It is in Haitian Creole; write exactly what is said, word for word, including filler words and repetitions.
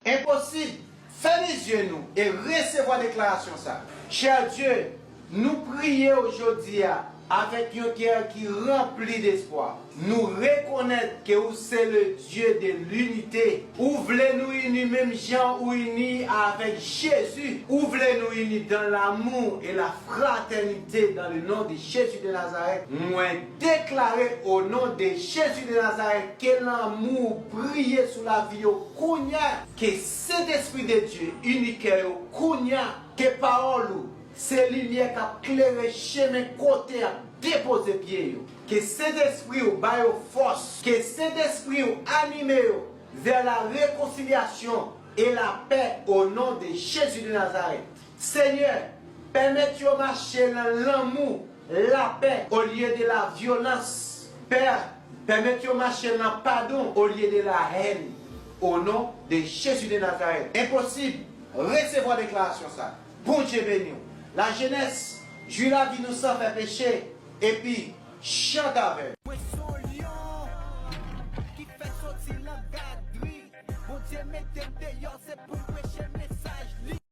Enposib! Fèmen zye nou e resevwa deklarasyon sa. Chè Dye, nou priye w jodi a avèk yon kè ki ranpli despwa. Nou rekonèt ke ou se le Dye de linite. Ou vle nou ini menm jan ou ini avèk Jezi. Ou vle nou ini dans l'amour et la fraternité dans le nom de Jésus de Nazareth. Mwen deklare o non de Jezi de Nazareth ke lanmou briye sou lavi yo kounya. Ke Sentespri de Dye ini kè yo kounya. Ke pawòl ou se limyè k ap klere chemen kote y ap depoze pye yo. Ke Sentespri w ba yo fòs. Ke Sentespri w anime yo vers la réconciliation et la paix au nom de Jésus de Nazareth. Senyè, pèmèt yo mache nan lanmou, lapè, olye de la vyolans. Pè, pèmèt yo mache nan padon, olye de la hèn. O non de Jezi de Nazarèt. Enposib! Resevwa deklarasyon sa. Bondye beni w. Lajenès, jwi lavi nou san fè peche, epi chante avè m. Mwen se yon lyon ki fèk soti nan gadri. Bondye mete m deyò, se pou m preche